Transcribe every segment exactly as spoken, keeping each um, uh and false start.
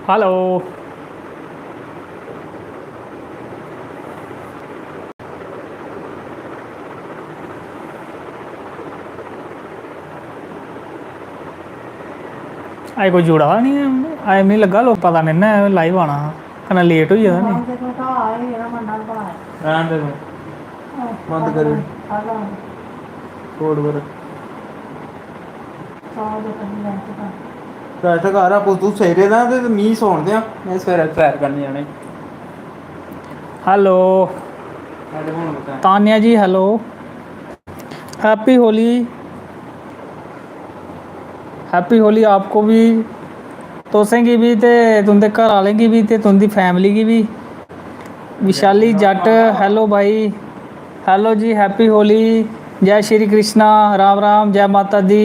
Hello. अजें कोई जुड़ा दा निं ऐ, अजें मिगी लग्गा लोक पता निं ना ऐ लाइव आना हा, कन्नै लेट होई गेदा नी। रैह्न दे तूं। बंद करी ओड़। छोड़ पर। तो इत्थै घर आपूं तूं सेरे दा ते मी सौन देआं, में सवेरै सैर करने जाना ई। हेलो। हेडफोन कुत्थै? Tanya ji, hello. Happy Holi. Happy Holi आपको भी, तुसें गी बी ते तुं'दे घर आह्लें गी बी ते तुं'दी फैमिली गी बी। विशाली जट, हेलो भाई। हेलो जी, हैप्पी होली। जय श्री कृष्णा, राम राम, जय माता दी।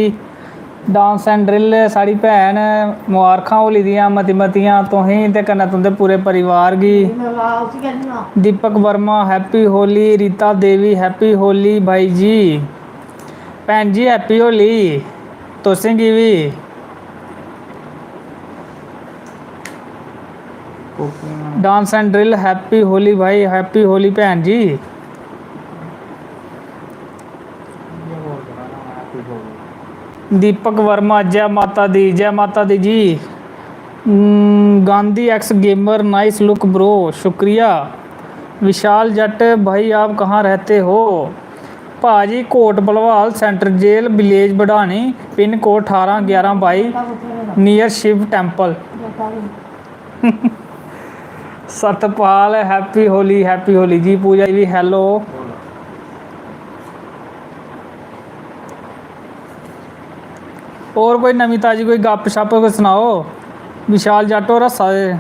डांस एंड ड्रिल, साढ़ी भैन, मबारखां होली दियां मती मतियां तुसें ते कन्नै तुं'दे पूरे परिवार गी। दीपक वर्मा, हैप्पी होली। रीता देवी, हैप्पी होली भाई जी। भैन जी, हैप्पी होली तुसें गी बी। Dance and drill, happy Holi भाई, हैप्पी होली भैन जी। दीपक वर्मा, जय माता दी, जय माता दी जी। हम्म, Gandhi X gamer, nice look bro, शुक्रिया। विशाल जट भाई, आप कहाँ रहते हो? भाजी, Kot Bhalwal, central jail, village Badhani, pin code ठारां ग्यारह बाई, near Shiv temple. Satpal, happy Holi, happy Holi जी। पूजा जी, हेलो। होर कोई नमीं ताजी कोई गपशप कोई सनाओ। विशाल जट होर हस्सा दे।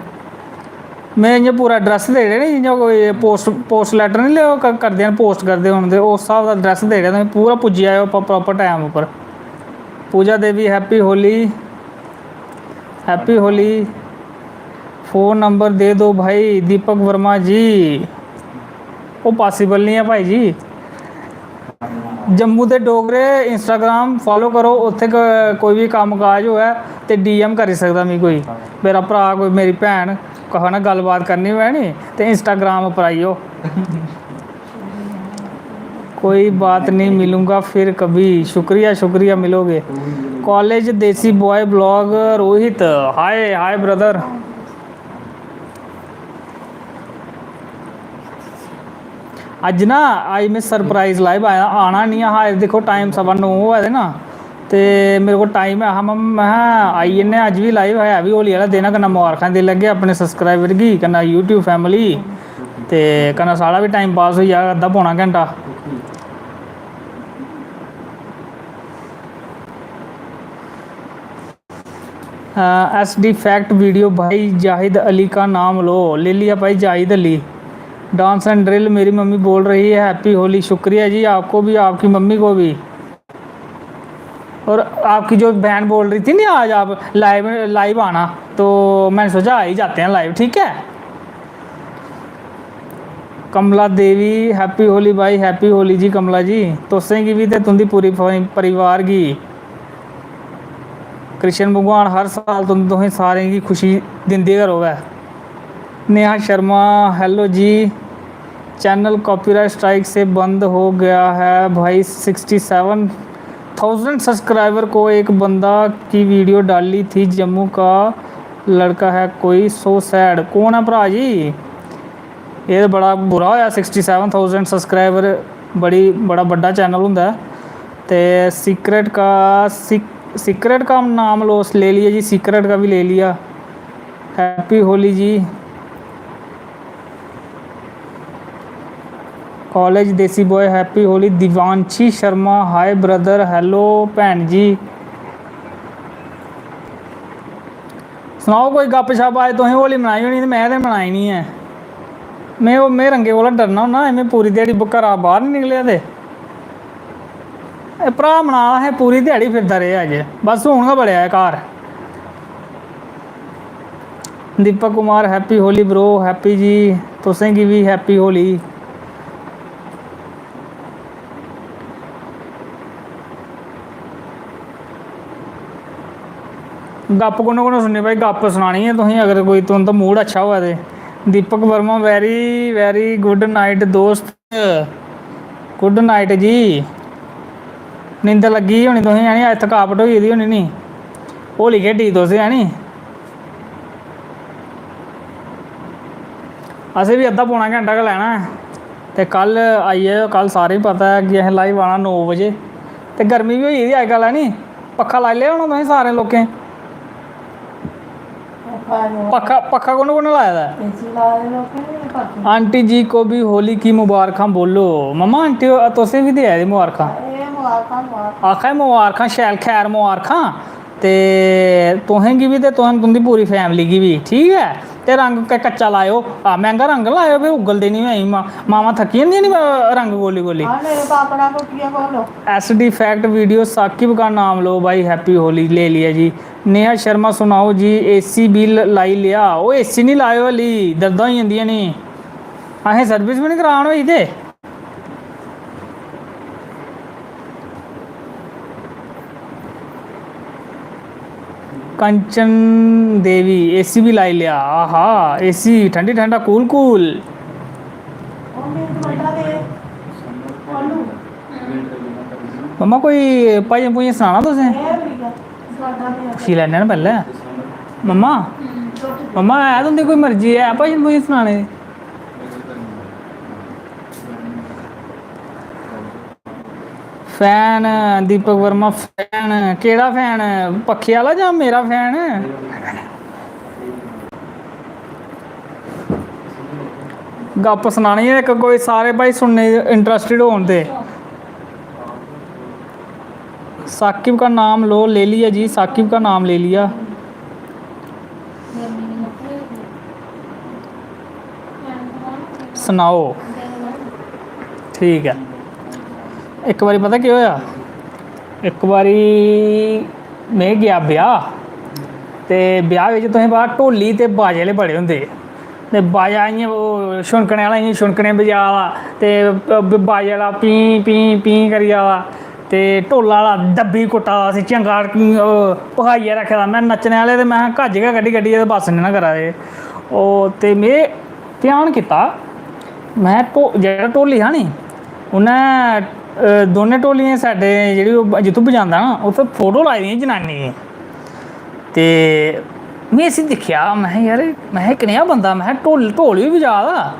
में इ'यां पूरा एड्रैस देई ओड़ेआ नी, जि'यां कोई पोस्ट, पोस्ट लैटर निं ले, ओह् क-, करदे न, पोस्ट करदे हून, ते उस स्हाब दा एड्रैस देई ओड़ेआ, ते पूरा पुज्जी जाएओ प-, प्रापर टैम उप्पर। Pooja Devi, happy Holi, happy Holi. Phone number दे दो भाई दीपक वर्मा जी। ओह् पॉसिबल निं ऐ भाई जी। जम्मू दे डोगरे Instagram follow करो, उत्थै क-, कोई बी कम्म काज होऐ ते D M करी सकदा मिगी कोई। मेरा भ्राऽ, कोई मेरी भैन, कुसै ने गल्ल बात करनी होऐ नी ते Instagram उप्पर आई जाओ। कोई बात नहीं, मिलूंगा फिर कभी। शुक्रिया, शुक्रिया, मिलोगे। कॉलेज देसी बॉय ब्लॉग रोहित, हाय, हाय ब्रदर। अज्ज ना, अज्ज में सरप्राइज लाइव आया, आना निं हा। अज्ज दिक्खो, टाइम सवा नौ होआ दे ना, ते मेरे कोल टाइम ऐ हा। में, में आई जन्ने आं, अज्ज बी लाइव है, बी होली आह्ला दिन ऐ, कन्नै मबारखां देई लैगे अपने सब्सक्राइबर गी, कन्नै YouTube फैमिली, ते कन्नै साढ़ा बी टाइम पास होई जाग अद्धा पौना घैंटा। एस डी फैक्ट वीडियो, भाई जाहिद अली का नाम लो। ले लिया भाई Zahid Ali. Dance and drill, मेरी मम्मी बोल रही है, हैप्पी होली। शुक्रिया जी, आपको भी, आपकी मम्मी को भी। और आपकी जो बहन बोल रही थी ना, आज आप लाइव, लाइव आना, तो मैंने सोचा आ ही जाते हैं लाइव, ठीक है। कमला देवी, हैप्पी होली भाई, हैप्पी होली जी कमला जी, तुसें गी बी ते तुं'दी पूरी फ-, परिवार गी। कृष्ण भगवान हर साल तुं-, तुसें सारें गी खुशी दिंदे गै र'वै। नेहा शर्मा, हेलो जी, चैनल कॉपीराइट स्ट्राइक से बंद हो गया है भाई। सिक्सटी सेवन थाउजेंड सब्सक्राइबर को एक बंदा की वीडियो डाली थी, जम्मू का लड़का है कोई, so sad। कौन है भ्राऽ जी? एह् ते बड़ा बुरा होया, सिक्सटी सेवन थाउजेंड सब्सक्राइबर बड़ी, बड़ा बड्डा चैनल होंदा ऐ। ते सीक्रेट का, सीक-, सीक्रेट का नाम लो, ले लिया जी, सीक्रेट का भी ले लिया। हैप्पी होली जी। कॉलेज देसी boy, happy Holi. Divanshi Sharma, hi brother, hello भैन जी। सनाओ कोई गपशप, अज्ज तुसें होली मनाई होनी ते में ते मनाई निं ऐ। में ओह्, में रंगे कोला डरना होन्ना, में पूरी ध्याड़ी ब-, घरा बाह्र निं निकलेआ ते एह् भ्राऽ मना दा असें पूरी ध्याड़ी फिरदा रेहा अज्ज, बस हून गै बड़ेआ ऐ घर। Deepak Kumar, happy Holi bro, happy जी, तुसें गी बी हैप्पी होली। गप्प कु'न कु'न सुननी भाई, गप्प सनानी ऐ तुसें, अगर कोई तुं'दा मूड अच्छा होऐ ते। Deepak Verma, very very good night दोस्त, गुड नाइट जी। नींदर लग्गी दी होनी तुसें, है नी? अज्ज थकावट होई गेदी होनी नी, होली खेढी तुसें, है नी? असें बी अद्धा पौना घैंटा गै लैना ऐ। ते कल आई जाएओ, कल सारें गी पता ऐ कि असें लाइव आना नौ बजे। ते गर्मी बी होई गेदी अज्जकल, है नी? पक्खा लाई लेआ होना तुसें सारें लोकें। पक्खा, पक्खा कु'न कु'न लाए दा ऐ? आंटी जी को भी होली की मुबारखां बोलो। मम्मा, आंटी, तुसें बी देआ दी मुबारखां। आखा दे मुबारखां, शैल खैर मुबारखां। ते तुसें गी बी ते तुसें, तुं'दी पूरी फैमिली गी बी, ठीक ऐ? ते रंग क-, कच्चा लाएओ। आ, मैंह्गा रंग लाएओ, फिर उग्गलदे निं होए। मां-, मावां थक्की जंदियां निं, अ, रंग गोली गोली। हाँ, मेरे पापा ना टुट्टियां खोलो। SD fact video, साकिब का नाम लो भाई, happy होली ले लिया जी। नेहा शर्मा, सुनाओ जी, AC भी ल-, लाई लेआ? ओह् AC निं लाएओ हली, दर्दां होई जंदियां नी। असें सर्विस बी निं करान होई ते। कंचन देवी, AC भी लाई लेआ। आहा, AC ठंडी ठंडा, कूल कूल। मम्मा, कोई भजन भुजन सनाना तुसें? पुच्छी लैने ना पैह्लें। मम्मा, मम्मा, है तुं'दी कोई मर्जी ऐ भजन भुजन सनाने दी? Fan, Deepak Verma fan. केह्ड़ा फैन? पक्खे आह्ला जां मेरा फैन? गप्प सनानी ऐ इक, कोई सारे भाई सुनने गी इंटरस्टिड होन ते। साकिब का नाम लो, ले लिया जी, साकिब का नाम ले लिया। सनाओ। ठीक ऐ, इक बारी पता केह् होआ, इक बारी में गेआ ब्याह्, ते ब्याह् बिच्च तुसें पता ढोली ते बाजे आह्ले बड़े होंदे, ते बाजा इ'यां ओह् छुनकने आह्ला इ'यां छुनकने बजा दा, ते ब-, बाजे आह्ला पीं, पीं, पीं करी जा दा, ते ढोला आह्ला दब्बी कुट्टा दा, उसी चंगा, ओह्, भखाइयै रक्खे दा। में नच्चने आह्ले ते में क्हां गै कड्ढी कड्ढियै ते बस निं ना करा दे। ओह्, ते में ध्यान कीता, में ढो-, जेह्ड़ा ढोली हा नी, उन्नै, अ, दोनें ढोलियें सैडें जेह्ड़ी ओह् जित्थूं बजांदा ना, उत्थै फोटो लाई दियां जनानियें दियां। ते में इसी दिक्खेआ, महै, "यार, महै, कनेहा बंदा?" महै, "ढोल, ढोल बी बजा दा।"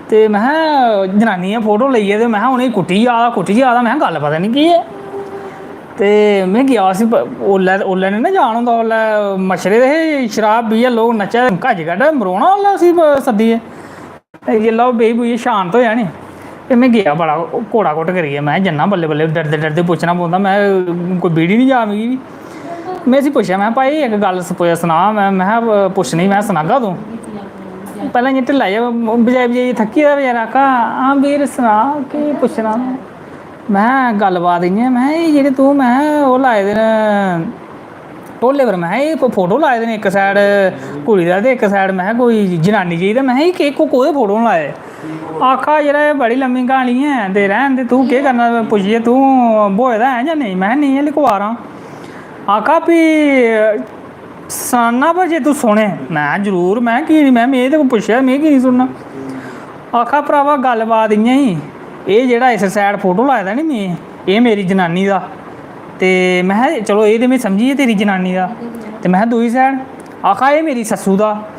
ते महै, जनानियां फोटो लेइयै ते महै, उ'नेंगी कुट्टी जा दा, कुट्टी जा दा। महै, "गल्ल पता निं केह् ऐ।" ते में गेआ उसी प-, ओल्लै, ओल्लै निं ना जान होंदा, ओल्लै मच्छरे दे हे, शराब पियै लोक नच्चा दे, घज कड्ढ मरोना ओल्लै उसी प-, सद्दियै। ते जिसलै ओह् बेही बुहियै शांत होएआ नी, ते में गेआ बड़ा घोड़ा घुट्ट करियै, में जन्ना बल्लें बल्लें, डरदे डरदे पुच्छना पौंदा, में कोई बीड़ी निं जा मिगी बी। में इसी पुच्छेआ, में, "भाई, इक गल्ल स-, सना, में, में पुच्छनी, में सनागा तूं।" पैह्लें इ'यां ढिल्ला जेहा बजाई बजाइयै थक्की दा बचैरा, आखा, "हां बीर, सना, केह् पुच्छना?" में, "गल्लबात इ'यां," में, "एह् जेह्ड़े तूं," में, "ओह् लाए दे न ढोले पर," में, "एह् फो-, फोटो लाए दे न, इक side कुड़ी दा ते इक side," में, "कोई जनानी जेही।" ते में, "एह् केह्, को-, कोह्दे फोटो न लाए दे?" आखा, "यरा, एह् बड़ी लम्मी क्हानी ऐ, ते रैह्न दे, तूं केह् करना पुच्छियै, तूं ब्होए दा ऐ जां नेईं?" में, "नेईं, हल्ली कुआरा आं।" आखा, "फ्ही सनाना, पर जे तूं सुने।" में, "जरूर," में, "की निं?" में, "में ते कोई पुच्छेआ, में की निं सुनना?" आखा, "भ्रावा, गल्लबात इ'यां ही, एह् जेह्ड़ा इस side फोटो लाए दा नी में, एह् मेरी जनानी दा।" ते महै, "चलो, एह् ते में समझी गेआ तेरी जनानी दा।" ते महै, "दूई side?" आखा, "एह् मेरी सस्सू दा।"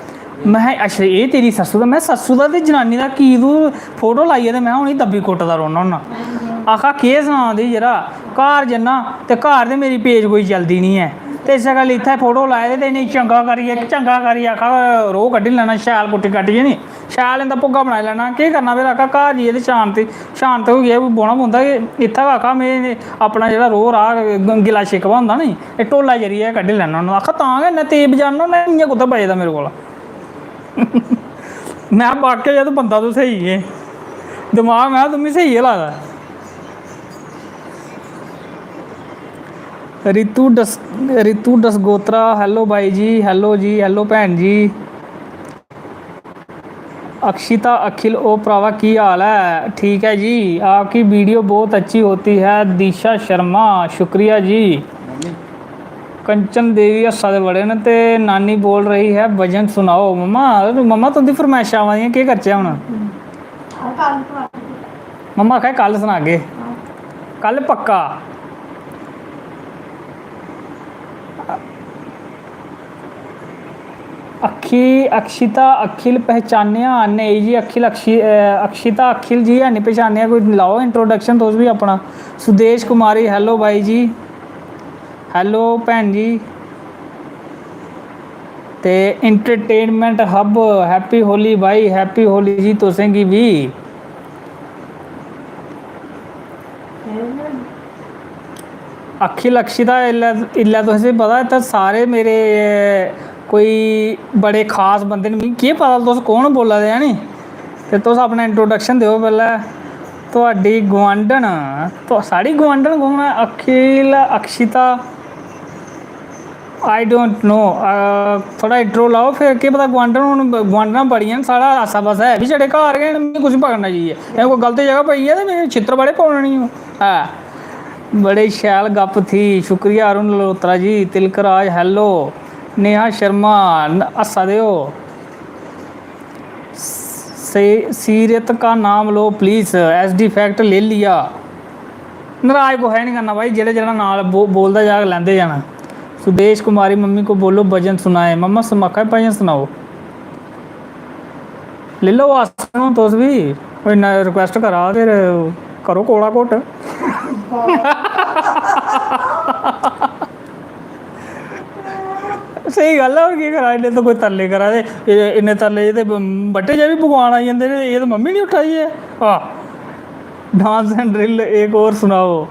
महै, "अच्छा, एह् तेरी सस्सू दा?" महै, "सस्सू दा ते जनानी दा की तूं फोटो लाइयै ते महै उ'नेंगी दब्बी कुट्टदा रौह्ना होन्ना?" आखा, "केह् सनां तुगी यरा, घर जन्ना ते घर ते मेरी page कोई चलदी निं ऐ, ते इस्सै गल्ल इत्थै फोटो लाए दे ते इ'नें चंगा करियै, चंगा करियै," आखा, "रोह् कड्ढी लैना शैल कुट्टी काट्टियै नी।" शैल इं'दा भुग्गा बनाई लैना। केह् करना फिर, आखा, घर जाइयै ते शांति, शांत होइयै बौह्ना पौंदा। कि इत्थै गै, आखा, में अपना जेह्ड़ा रोह् राह्, ग-, गिला शिकवा होंदा नी, एह् ढोलै जरियै गै कड्ढी लैन्ना होन्ना। आखा, तां गै इन्ना तेज बजान्ना होन्ना, इ'यां कुत्थै बजदा मेरे कोला। में, "बाकेआ, तूं बंदा तूं स्हेई ऐ, दमाग," में, "तूं मी स्हेई गै लाए दा ऐ।" रितु डस-, रितु डसगोत्रा, hello भाई जी, hello जी, hello भैन जी। अक्षिता अखिल, ओ भ्रावा, की हाल ऐ? ठीक ऐ जी, आपकी वीडियो बहुत अच्छी होती है। दिशा शर्मा, शुक्रिया जी। कंचन देवी हस्सा दे बड़े न ते नानी बोल रही है भजन सुनाओ। मम्मा, मम्मा तुं'दी फरमाइशां आवा दियां, केह् करचै हून? मम्मा आखा दे कल सनागे, कल पक्का। अक्खी अक्षिता अखिल पहचानेआ? नेईं जी, अखिल अक्षि- अ, अक्षिता अखिल जी है नहीं पहचानेआ। कोई लाओ इंट्रोडक्शन तुस बी अपना। सुदेश कुमारी, hello बाई जी, hello भैन जी। ते एंटरटेनमेंट हब, हैप्पी होली भाई, हैप्पी होली जी तुसें गी बी। अखिल अक्षिता, इल्लै इल्लै तुसें पता, इत्थै सारे मेरे कोई बड़े खास बंदे न। मिगी केह् पता तुस कौन बोला दे, है नी? ते तुस अपना इंट्रोडक्शन देओ पैह्लें। थुआढ़ी गुआंढन, तो साढ़ी गुआंढन कौन ऐ? अखिल, अक्षिता, I don't know। थोह्ड़ा इंट्रो लाओ, फिर केह् पता गुआंढन, हून गुआंढनां बड़ियां न, साढ़ा आस्सा पास्सा है बी छड़े घर गै न, मिगी कुछ पकड़ना जाइयै। एह् कोई गलत जगह पेई गेआ ते मेरे छित्तर बड़े पौने न। है, बड़े शैल गप्प थी। शुक्रिया अरुण ललोत्रा जी। तिलक राज, hello। नेहा शर्मा, न- हस्सा दे ओ। से सीरत का नाम लो प्लीज, एस डी फैक्ट ले लिया। नाराज कुसै निं करना भाई, जेह्ड़ा जेह्ड़ा नाल बो- बोलदा जाग, लैंदे जाना। सुदेश कुमारी, मम्मी को बोलो भजन सुनाए। मम्मा, समाखा भजन सनाओ। ले लो आसन तुस बी, कोई इन्ना रिक्वेस्ट करा, फिर करो कोड़ा घुट। स्हेई गल्ल ऐ, होर केह् करा, इन्ने तो कोई तरले करा दे, ए-, इन्ने तरले, एह् ते ब-, बट्टे च बी भगवान आई जंदे न, एह् ते मम्मी निं उट्ठा दी ऐ। आह, डांस एंड ड्रिल एक और सुनाओ।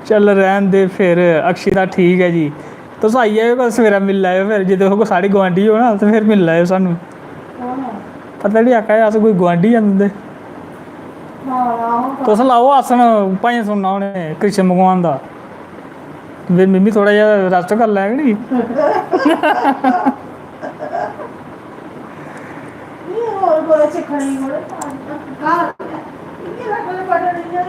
चल रैह्न दे फिर, अक्षिता ठीक ऐ जी। तुस आई जाएओ कल सवेरै, मिली लैएओ फिर, जे तुस कोई साढ़े गुआंढी ओ ना, ते फिर मिली लैएओ सानूं। कौन ऐ? पता निं, आखा दे अस कोई गुआंढी आं तुं'दे। ना, ना, ओह् तुस लाओ आसन, भजन सुनना उ'नें कृष्ण भगवान दा। फिर मिम्मी थोह्ड़ा जेहा रैस्ट करी लैग नी। एह् होर कुतै सिक्खने गी थोह्ड़े घर गै। इ'यै लगदा बड़ा निं ऐ।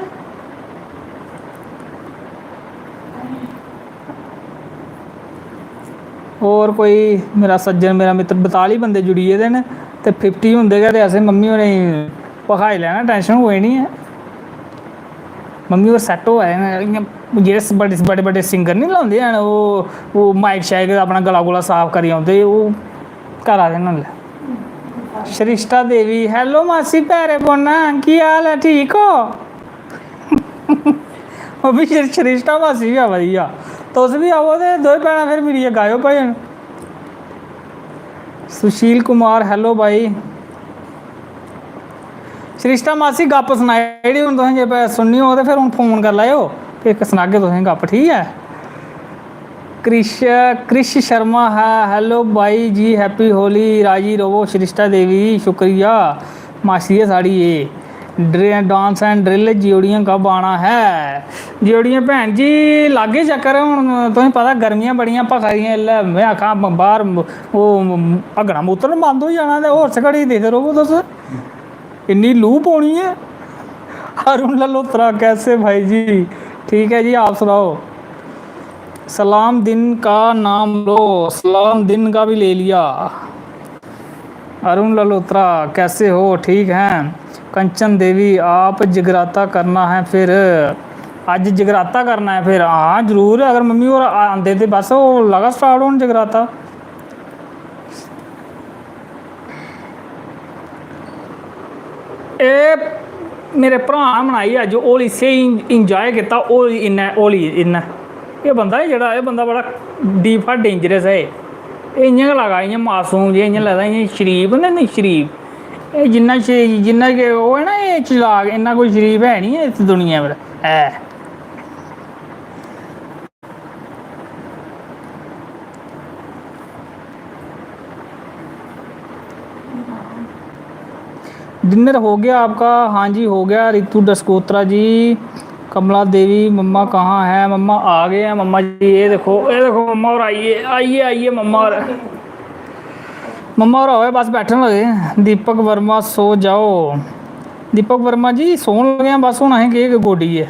होर कोई मेरा सज्जन, मेरा मित्तर, बताली बंदे जुड़ी गेदे न ते फिफ्टी होंदे गै ते असें मम्मी होरें गी भखाई लैना, टैंशन कोई निं ऐ। मम्मी होर सैट्ट होआ दे न, इ'यां जेह्ड़े स-, बड़े, बड़े, बड़े सिंगर निं लांदे हैन, ओह्, ओह् माइक शाइक अपना गला गुला साफ करी औंदे, ओह् करा दे न उसलै। श्रिष्टा देवी, "Hello मासी, पैरे पौना, की हाल ऐ, ठीक हो?" ओह् बी श्रि-, श्रिष्टा मासी बी आवा दी आ। तुस बी आवो ते दोए भैनां फिर मिलियै गाएओ भजन। सुशील कुमार, "Hello भाई।" श्रिष्टा मासी, गप्प सनाई ओड़ी हून तुसें, जे प-, सुननी होग ते फिर हून फोन करी लैएओ, ते इक सनागे तुसें गप्प, ठीक ऐ? कृष, कृष शर्मा है, "Hello भाई जी, happy होली, राजी रवो।" श्रिष्टा देवी, शुक्रिया। मासी ऐ साढ़ी एह्। ड्रि-, डांस एंड ड्रिल, ज्योड़ियां कब आना है? ज्योड़ियां भैन जी, लागे चक्कर। हून तुसें पता, गर्मियां बड़ियां भखा दियां इसलै। में आखां, ब-, बाह्र म-, ओह् म-, हग्गना मूतरना बंद होई जाना ते होर घड़ी दिखदे र'वो तुस। इन्नी लू पौनी ऐ। अरुण लल्होत्रा, कैसे भाई जी? ठीक है जी, आप सुनाओ। सलाम दिन का नाम लो, सलाम दिन का भी ले लिया। अरुण लल्होत्रा, कैसे हो? ठीक हैं। कंचन देवी, आप जगराता करना है फिर? अज्ज जगराता करना ऐ फिर? हां, जरूर। अगर मम्मी होर आ-, आंदे ते बस ओह् लगा स्टार्ट होन जगराता। एह् मेरे भ्राऽ ने बनाई अज्ज होली, स्हेई इंजाय कीता होली इन्नै, होली इन्नै। एह् बंदा निं जेह्ड़ा, एह् बंदा बड़ा डीप हा, डेंजरस ऐ एह्। एह् इ'यां गै लगा, इ'यां मासूम जेहा, इ'यां लगदा इ'यां शरीफ होंदे नी, शरीफ। एह् जिन्ना शरी-, जिन्ना गै ओह् ऐ ना, एह् चलाक, इन्ना कोई शरीफ है निं ऐ इस दुनिया पर, ऐ। डिनर हो गया आपका? हाँ जी, हो गया। रितु डस्कोत्रा जी, कमला देवी, मम्मा कहाँ है? मम्मा आ गए हैं। मम्मा जी, ये देखो, ये देखो, मम्मा और आइए, आइए, आइए, मम्मा और, मम्मा और आओ, बस बैठन लगे। दीपक वर्मा, सो जाओ। दीपक वर्मा जी, सौन लगे हैं, बस हून असें केह् गोड्डी ऐ,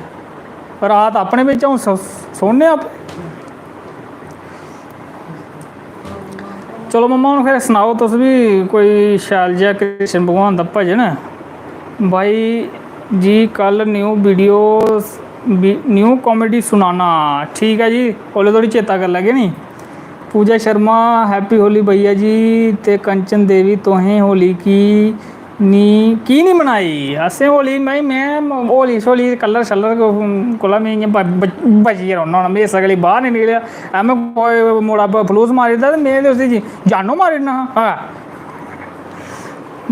रात अपने बिच, हून सो-, सोने आप। चलो मम्मा, हून फिर सनाओ तुस बी कोई शैल जेहा कृष्ण भगवान दा भजन। भाई जी, कल न्यू वीडियो, न्यू कॉमेडी सुनाना। ठीक ऐ जी, ओल्लै थोड़ी चेता करी लैगे नी। पूजा शर्मा, हैप्पी होली भैया जी। ते कंचन देवी, तुसें होली की नी, की नी मनाई? असें होली, में, में होली शोली, कलर शलर कोला में इ'यां ब-, ब-, बचियै रौह्ना होन्ना। में इस गल्ली बाह्र निं निकलेआ। ऐ में कोई मुड़ा ब-, फलूस मारी दिंदा ते में ते उसी जी-, जानों मारी ओड़ना हा। हां।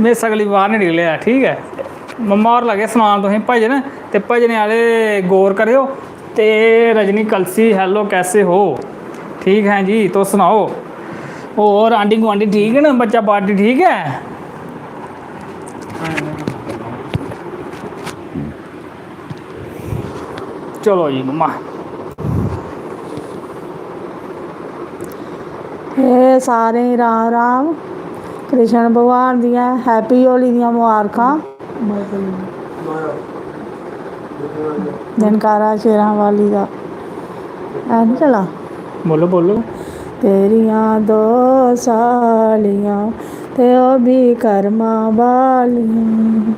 में इस गल्ली बाह्र निं निकलेआ, ठीक ऐ। मम्मा होर लगे सनान तुसें भजन, ते भजने आह्ले गौर करेओ। ते रजनी कलसी, hello, कैसे हो? ठीक हैं जी, तुस सनाओ? होर आंढी गुआंढी ठीक न? बच्चा पार्टी ठीक ऐ? चलो जी मम्मा। एह् सारें गी राम राम। कृष्ण भगवान दियां हैप्पी होली दियां मुबारखां। जनकारा शेरां वाली दा है नी चला। बोलो बोलो। तेरियां दो सालियां ते ओह् बी कर्मा बालियां।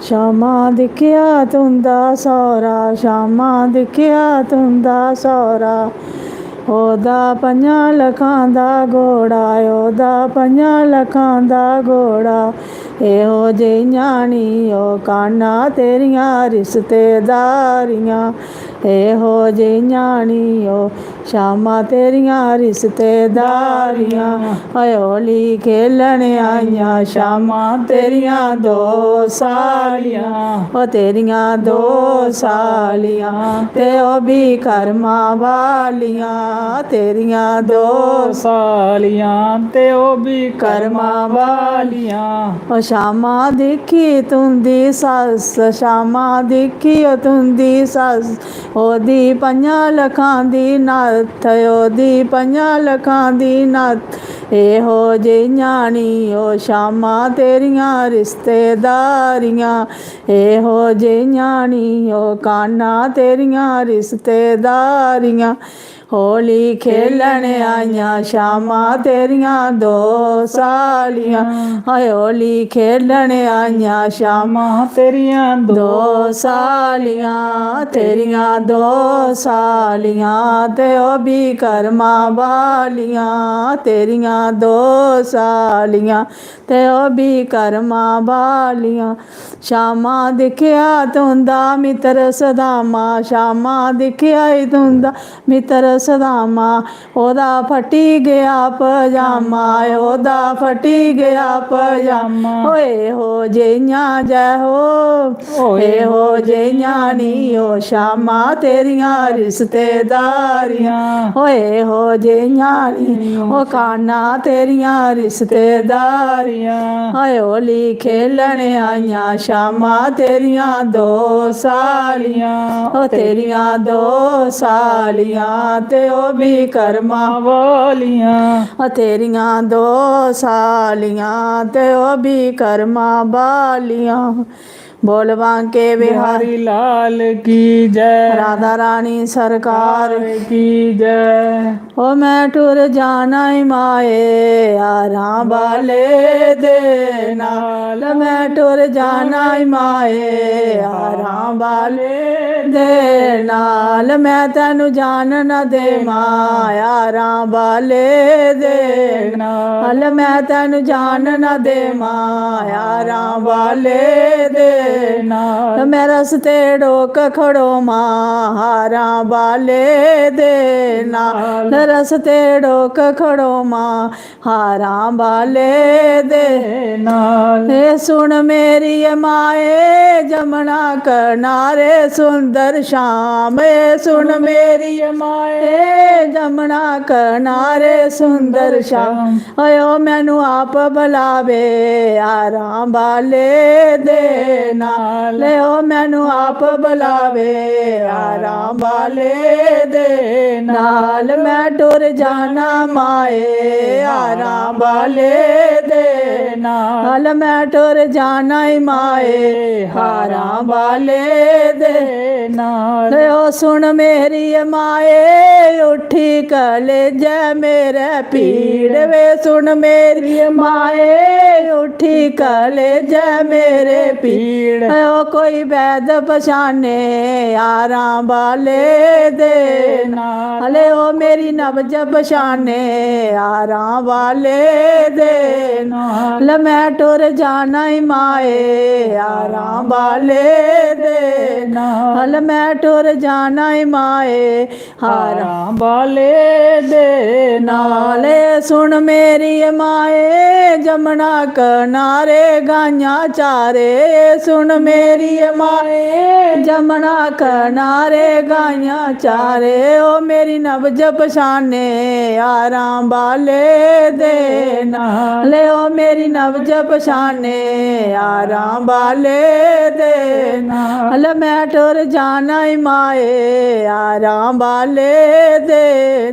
शामा दिक्खेआ तुं'दा सौह्रा, शामा दिक्खेआ तुं'दा सौह्रा। ओह्दा पंजां लक्खां दा घोड़ा, ओह्दा पंजां लक्खां दा घोड़ा। एहो जेहियां नी ओ कान्हा तेरियां रिश्तेदारियां, एहो जेहियां नी ओ शामा तेरियां रिश्तेदारियां। ओए होली खेलने आइयां शामा तेरियां दो सालियां, ओ तेरियां दो सालियां ते ओ बी कर्मा वालियां, तेरियां दो सालियां ते ओ बी कर्मा वालियां। ओ शामा दिक्खी तुं'दी सस्स, शामा दिक्खी ओ तुं'दी सस्स, ओह्दी पंजां लक्खां दी नत्थ, ओह्दी पंजां लक्खां दी नत्थ। एहो जेहियां नी ओ शामा तेरियां रिश्तेदारियां, एहो जेहियां नी ओ कान्हा तेरियां रिश्तेदारियां। होली खेलने आइयां शामा तेरियां दो सालियां, हाय होली खेलने आइयां शामा तेरियां दो दो सालियां, तेरियां दो सालियां ते ओह् बी कर्मा वालियां, तेरियां दो सालियां ते ओह् बी कर्मा वालियां। शामा दिक्खेआ तुं'दा मित्तर सदामा, शामा दिक्खेआ ई तुं'दा मित्तर सदामा। ओह्दा फटी गेआ पजामा, ओह्दा फटी गेआ पजामा। ओए हो जेहियां जै हो, ओए हो जेहियां नी ओ शामा तेरियां रिश्तेदारियां। ओए हो जेहियां नी ओ कान्हा तेरियां रिश्तेदारियां। हाय होली खेलने आइयां शामा तेरियां दो सालियां, ओ तेरियां दो सालियां ते ओ बी कर्मा वालियां। ओ तेरियां दो सालियां ते ओ बी कर्मा वालियां। बोल बांके बिहारी बिहारी लाल की जय। राधा रानी सरकार सरकार की जय। ओ मैं टुर जाना ई माए हारां बाले दे नाल, मैं टुर जाना ई माए हारां बाले दे नाल। मैं तैनू जान ना देवां हारां बाले दे नाल, मैं तैनू जान ना देवां हारां बाले दे नाल। मैं रस्ते डोक खड़ोवां हारां बाले दे नाल, रस्ते डोक खड़ोवां हारां बाले दे नाल। ए सुन मेरी ए माए जमना कनारे सुंदर शाम, ए सुन मेरी ए माए जमना कनारे सुंदर शाम। ओए ओ मैनू आप बुलावे हारां बाले दे नाल, ओ मैनू आप बुलावे हारां बाले दे नाल। मैं टुर जाना माए हारां बाले दे नाल, मैं टुर जाना ई माए हारां बाले दे नाल। ओ सुन मेरी माए, उठी कलेजै मेरे पीड़ वे, सुन मेरी माए, उठी कलेजै मेरे पीड़। ओ कोई वैद पछाने हारां बाले दे नाल। ओ मेरी नब्ज पछाने हारां बाले दे नाल। मैं टुर जाना ई माए हारां बाले दे नाल। मैं टुर जाना ई माए हारां बाले दे नाल। सुन मेरी माए, जमना कनारे गाइयां चारे। सुन मेरी माए, जमना कनारे गाइयां चारे। ओ मेरी नब्ज पछाने हारां बाले दे नाल। ओ मेरी नब्ज पछाने हारां बाले दे नाल। मैं टुर जाना ई माए हारां बाले दे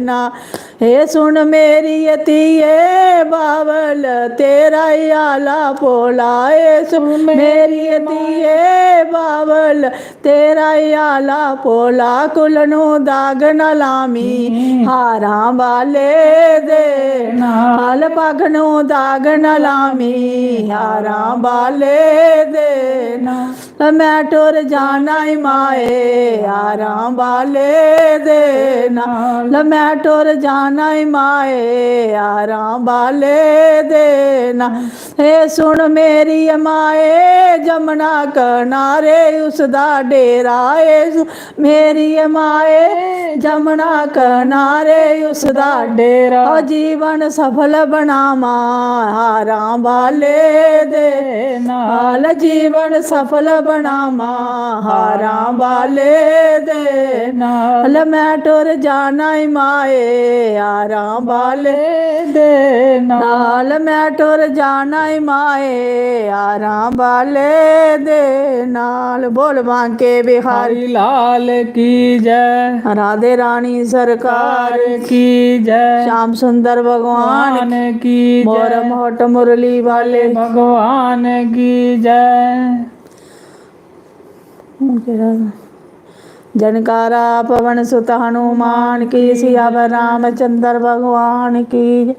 नाल। हे सुन मेरी धीए बावल, तेरा ई आला पोला। हे सुन मेरी धीए बावल, तेरा ई आला पोला। कुल नू दाग न लामी हारां बाले दे नाल। पग नू दाग न लामी हारां बाले दे नाल। मैं टुर जाना ई माए हारां बाले दे नाल। मैं टुर जाना ई माए हारां बाले दे नाल। हे सुन मेरी माए, जमना कनारे उसदा डेरा। हे सुन मेरी माए, जमना कनारे उसदा डेरा। ओ जीवन सफल बनावां हारां बाले दे नाल। जीवन सफल बनावां हारां बाले दे नाल। मैं टुर जाना ई माए हारां बाले दे नाल। मैं टुर जाना ई माए हारां बाले दे नाल। बोल बांके बिहारी हरि लाल की जय। राधे रानी सरकार सरकार की जय। श्याम सुंदर भगवान भगवान की मोर जय। मोहट मुरली वाले भगवान की जय। जनकारा पवन सुत हनुमान की, सियावर रामचंद्र भगवान की।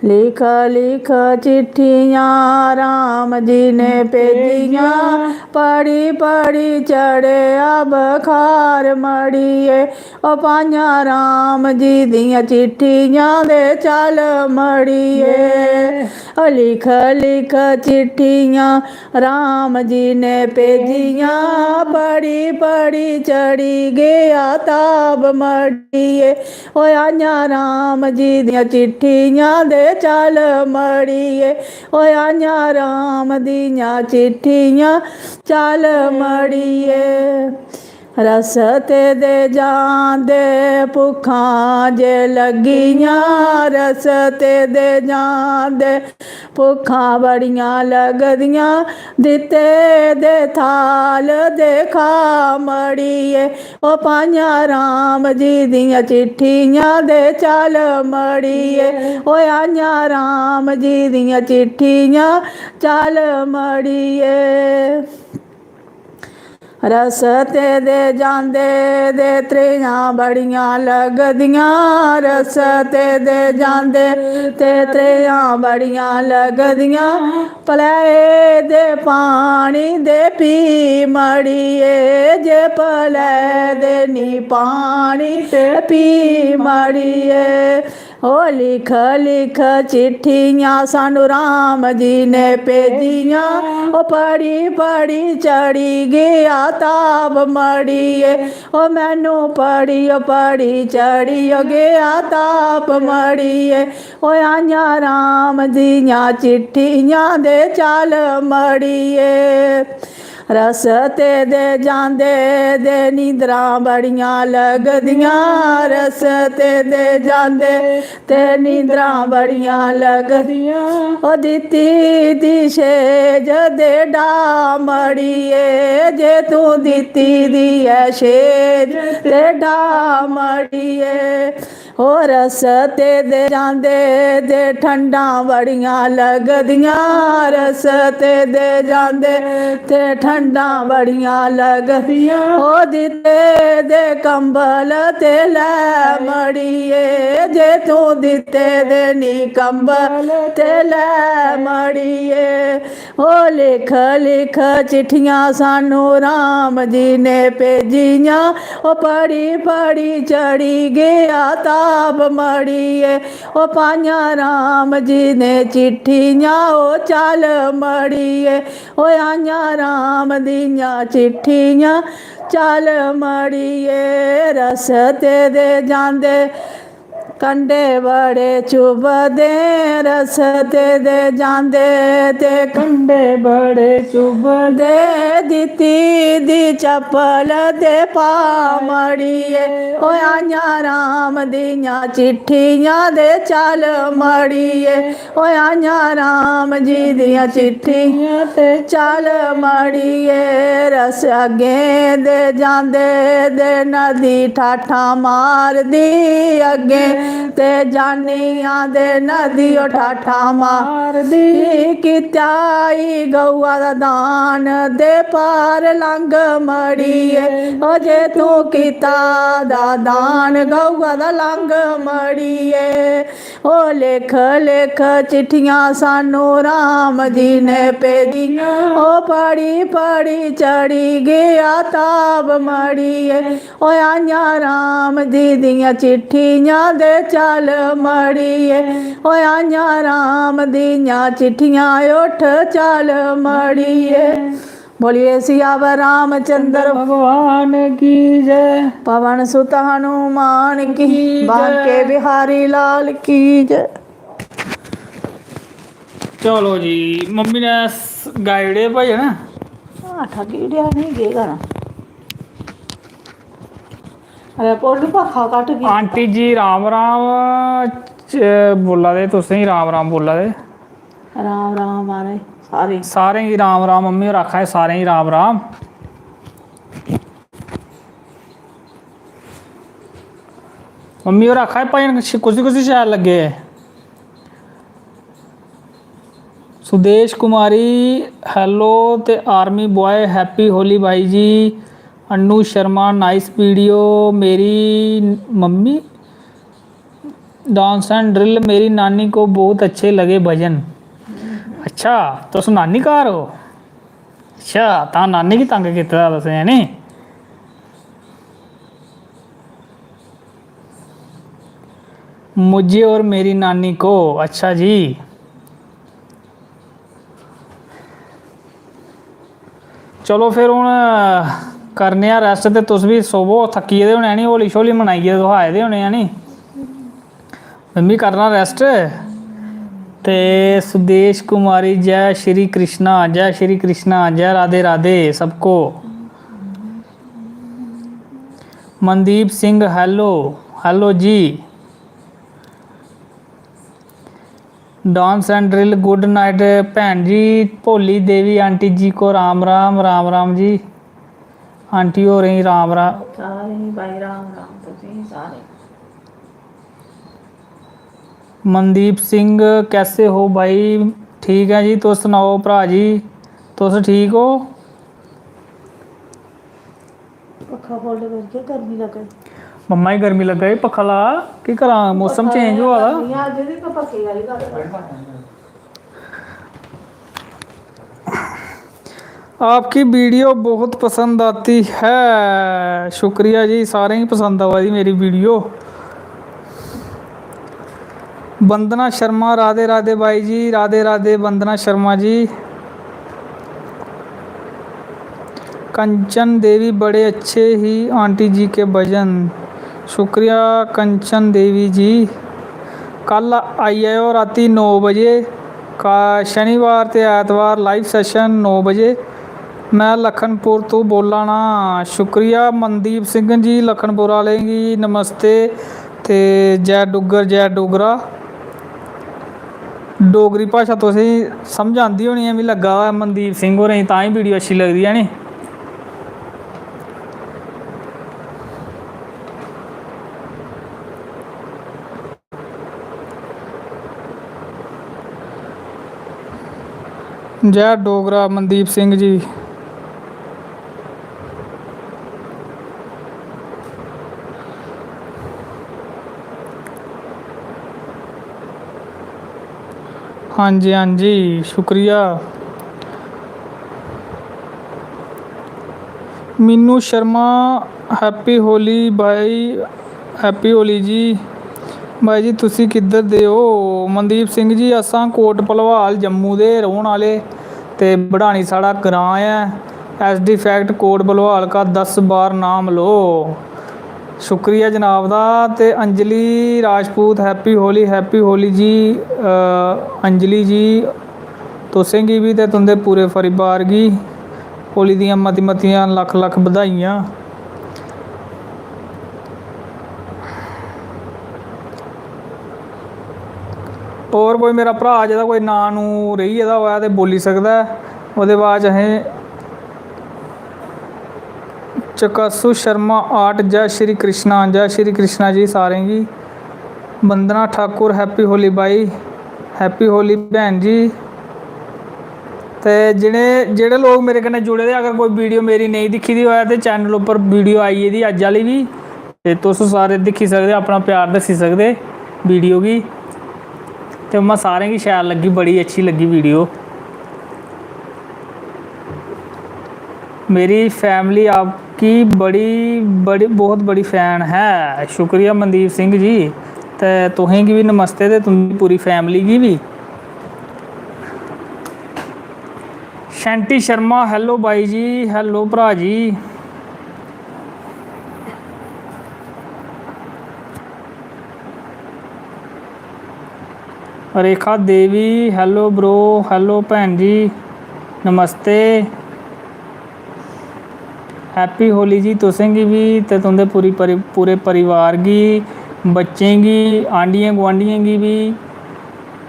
लिख लिख चिट्ठियां राम जी ने भेजियां, पढ़ी पढ़ी चढ़ेआ बखार मड़िए। ओ पाइयां राम जी दियां चिट्ठियां दे चल मड़िए। ओ लिख लिख चिट्ठियां राम जी ने भेजियां, पढ़ी पढ़ी चढ़ी गेआ ताप मड़िए। ओ आइयां राम जी दियां चिट्ठियां दे चल मड़िए। ओ आइयां राम दियां चिट्ठियां चल मड़िए। रस्ते दे जांदे भुक्खां जे लग्गियां, रस्ते दे जांदे भुक्खां बड़ियां लगदियां, दित्ते दे थाल दे खा मड़िए। ओ पाइयां राम जी दियां चिट्ठियां दे चल मड़िए। ओ आइयां राम जी दियां चिट्ठियां चल मड़िए। रस्ते दे जांदे दे त्रेहां बड़ियां लगदियां, रस्ते दे जांदे ते त्रेहां बड़ियां लगदियां। पलै दे पानी दे पी मड़िए, जे पलै दे नी पानी ते पी मड़िए। ओ लिख लिख चिट्ठियां सानू राम जी ने भेजियां। ओ पढ़ी पढ़ी चढ़ी गेआ ताप मड़िए। ओ मैनू पढ़ी, ओ पढ़ी चढ़ी, ओ गेआ ताप मड़िए। ओ आइयां राम दियां चिट्ठियां दे चल मड़िए। रस्ते दे जांदे दे नींदरां बड़ियां लगदियां, रस्ते दे जांदे ते नींदरां बड़ियां लगदियां। ओ दित्ती दी छेज दे डा मड़िए, जे तूं दित्ती दी ऐ छेज ते डा मड़िए। ओ रस्ते दे जांदे ते ठंडां बड़ियां लगदियां, रस्ते दे जांदे ते ठंडां बड़ियां लगदियां। ओ दित्ते दे कंबल ते लै मड़िये, जे तूं दित्ते दे नी कंबल ते लै मड़िये। ओ लिख लिख चिट्ठियां सानू राम जी ने भेजियां, ओ पढ़ी पढ़ी चढ़ी गेआ ताप मड़िये। ओ पाइयां राम जी ने चिट्ठियां, ओ चल मड़िये। ओ आइयां राम दियां चिट्ठियां, चल मड़िये। रस्ते दे जांदे कंडे बड़े चुभदे, रस्ते दे जांदे ते कंडे बड़े चुभदे। दित्ती दी चप्पल ते पा मड़िये, ओ आइयां राम दियां चिट्ठियां ते चल मड़िये। ओ आइयां राम जी दियां चिट्ठियां ते चल मड़िये। रस अग्गें दे जांदे दे नदी ठाठां मारदी, अग्गें ते जानियां दे नदी ओ ठाठां मारदी। कीता ई गौआ दा दान ते पार लंघ मड़िये, ओ जे तूं कीता दा दान गौआ दा लंघ मड़िये। ओ लिख लिख चिट्ठियां सानू राम जी ने भेजियां, ओ पढ़ी पढ़ी चढ़ी गेआ ताप मड़िये। ओ आइयां राम जी दियां चिट्ठियां ते चल मड़िये, ओ आइयां राम दियां चिट्ठियां उठ चल मड़िये। बोलिए सियावर रामचंद्र भगवान की जय। पवन सुत हनुमान की, की जय। बांके बिहारी लाल की जय। चलो जी, मम्मी ने स-, गाई ओड़े भजन। आटा गिड़िया नहीं, केह् करां? अरे, पोल्लू पक्खा घट्ट की। आंटी जी, राम राम। च-, बोला दे, तुसें ही राम राम बोला दे। राम राम महाराज, सारे। सारें गी राम राम। मम्मी होर आखा दे, सारें गी राम राम। मम्मी होर आखा दे, भजन श-, कुसी कुसी शैल लग्गे? सुदेश कुमारी, hello, ते आर्मी बॉय, happy होली भाई जी। Annu Sharma, nice video। मेरी मम्मी, dance and drill, मेरी नानी को बहुत अच्छे लगे भजन। अच्छा, तुस नानी घर ओ? अच्छा, तां नानी गी तंग कीते दा तुसें, है नी? मुझे और मेरी नानी को, अच्छा जी। चलो फिर हुन करने आं rest, ते तुस बी सोवो, थक्की गेदे होने, है नी? होली शोली मनाइयै तुस आए दे होने, है नी? में बी करना rest। ते सुदेश कुमारी, जय श्री कृष्णा, जय श्री कृष्णा, जय राधे राधे सबको। Mandeep Singh, hello, hello ji. Dance and drill, good night भैन जी। भोली देवी आंटी जी को राम राम, राम राम जी। आंटी होरें गी राम राम। सारें गी भाई राम राम तुसें सारें। मनदीप सिंह, कैसे हो भाई? ठीक ऐ जी, तुस सनाओ भ्राऽ जी, तुस ठीक ओ? पक्खा खोल्ल करके गर्मी लग्गा दी। मम्मा गी गर्मी लग्गा दी, पक्खा ला, केह् करां, मौसम change होआ दा। गर्मी आ, अज्ज बी पक्खे आह्ली गल्ल। आपकी वीडियो बहुत पसंद आती है। शुक्रिया जी, सारें गी पसंद आवा दी मेरी वीडियो। वंदना शर्मा, राधे राधे बाई जी, राधे राधे वंदना शर्मा जी। कंचन देवी, बड़े अच्छे ही आंटी जी के भजन। शुक्रिया कंचन देवी जी। कल आई जाएओ रातीं नौ बजे, का-, शनिवार ते ऐतवार live session नौ बजे। मैं लखनपुर तू बोल्ला ना। शुक्रिया मनदीप सिंह जी, लखनपुर आह्लें गी नमस्ते ते जै डुग्गर, जै डोगरा। डोगरी भाशा तुसेंगी समझ आंदी होनी ऐ, मिगी लग्गा दा ऐ मनदीप सिंह होरें गी, तां ही वीडियो अच्छी लगदी ऐ नी। जय डोगरा मनदीप सिंह जी। हाँ जी, हाँ जी, शुक्रिया। मीनू शर्मा, हैप्पी होली भाई, हैप्पी होली जी। भाई जी, तुसी किद्धर दे ओ? मनदीप सिंह जी, असां कोट भलवाल जम्मू दे रौह्न आह्ले, ते बड़ानी साढ़ा ग्रांऽ ऐ। एसडी फैक्ट कोट भलवाल का दस बार नाम लो। शुक्रिया जनाब दा। ते अंजलि राजपूत, हैप्पी होली, हैप्पी होली जी। अ, अंजलि जी, तुसें गी बी ते तुं'दे पूरे परिवार गी होली दियां मती मतियां लक्ख लक्ख बधाइयां। होर कोई मेरा भ्राऽ जेह्दा कोई नांऽ नूं रेही गेदा होऐ ते बोल्ली सकदा ऐ। ओह्दे बाद च असें चकासू शर्मा आर्ट, जय श्री कृष्णा, जय श्री कृष्णा जी सारें गी। वंदना ठाकुर, हैप्पी होली बाई, हैप्पी होली भैन जी। ते जेह्ड़े जेह्ड़े लोक मेरे कन्नै जुड़े दे, अगर कोई वीडियो मेरी नेईं दिक्खी दी होऐ ते चैनल उप्पर वीडियो आई गेदी अज्ज आह्ली बी, ते तुस सारे दिक्खी सकदे, अपना प्यार दस्सी सकदे वीडियो गी। ते उ'आं सारें गी शैल लग्गी, बड़ी अच्छी लग्गी वीडियो। मेरी फैमिली आपकी बड़ी बड़ी बहुत बड़ी फैन है। शुक्रिया मनदीप सिंह जी, ते तुसें गी बी नमस्ते ते तुं'दी पूरी फैमिली गी बी। शैंटी शर्मा, hello बाई जी, hello भ्राऽ जी। Rekha Devi, hello bro, hello भैन जी, नमस्ते। हैप्पी होली जी तुसें गी बी ते तुं'दे पूरी परि-, पूरे परिवार गी, बच्चें गी, आंढियें गुआंढियें गी बी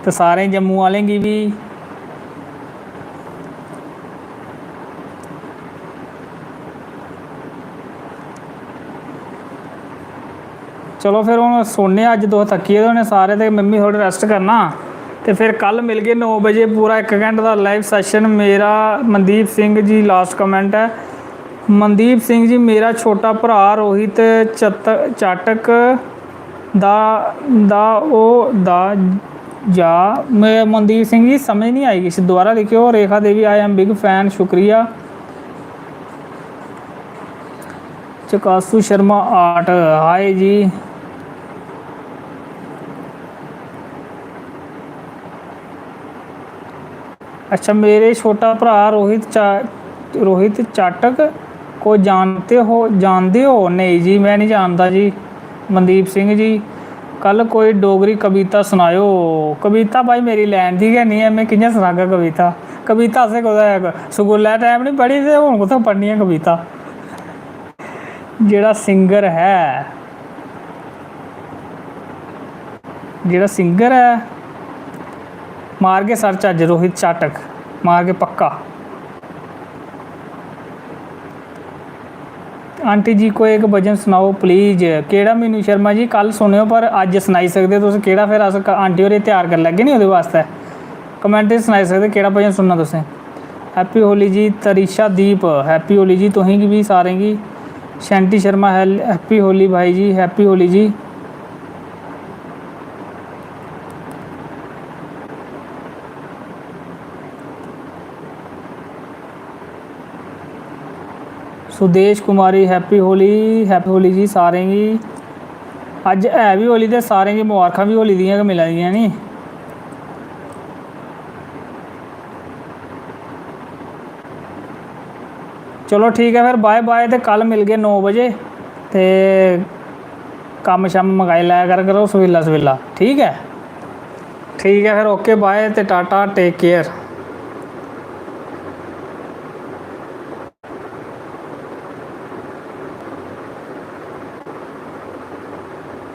ते सारें जम्मू आह्लें गी बी। चलो फिर हून सोने आं, अज्ज तुस थक्की गेदे होने सारे ते में बी थोह्ड़ा rest करना, ते फिर कल मिलगे नौ बजे, पूरा इक घैंटे दा live session। मेरा मनदीप सिंह जी last comment ऐ। मनदीप सिंह जी, मेरा छोटा भ्राऽ रोहित चत-, चाटक दा, दा, ओ, दा, जा, में, मनदीप सिंह जी, समझ नहीं आई किश, दोबारा लिखेओ। Rekha Devi, I am big fan, शुक्रिया। चकासू शर्मा आर्ट, हाय जी। अच्छा, मेरे छोटा भ्राऽ रोहित चा-, रोहित चाटक को जानते हो, जानदे ओ? नेईं जी, में निं जानदा जी। मनदीप सिंह जी, कल कोई डोगरी कविता सनाएओ। कविता भाई मेरी लैन दी गै निं ऐ, में कि'यां सनागा कविता? कविता असें कुतै स्कूलै टैम निं पढ़ी ते हून कुत्थै पढ़नी ऐ कविता? जेह्ड़ा singer ऐ, जेह्ड़ा singer ऐ, मारगे search अज्ज रोहित चाटक, मारगे पक्का। आंटी जी, कोई इक भजन सनाओ please। केह्ड़ा मीनू शर्मा जी? कल सुनेओ, पर अज्ज सनाई सकदे तुस केह्ड़ा, फिर अस क-, आंटी होरें त्यार करी लैगे नी ओह्दे बास्तै। Comment च सनाई सकदे केह्ड़ा भजन सुनना तुसें। हैप्पी होली जी तरीशा दीप, हैप्पी होली जी तुसें गी बी, सारें गी। शैंटी शर्मा, हैल-, हैप्पी होली भाई जी, हैप्पी होली जी। सुदेश कुमारी, हैप्पी होली, हैप्पी होली जी सारें गी। अज्ज है बी होली ते सारें गी मबारखां बी होली दियां गै मिला दियां नी। चलो ठीक ऐ फिर, bye bye, ते कल मिलगे नौ बजे, ते कम्म शम्म मकाई लै कर करो सवेला सवेला, ठीक ऐ? ठीक ऐ फिर, OK, bye ते टाटा, take care।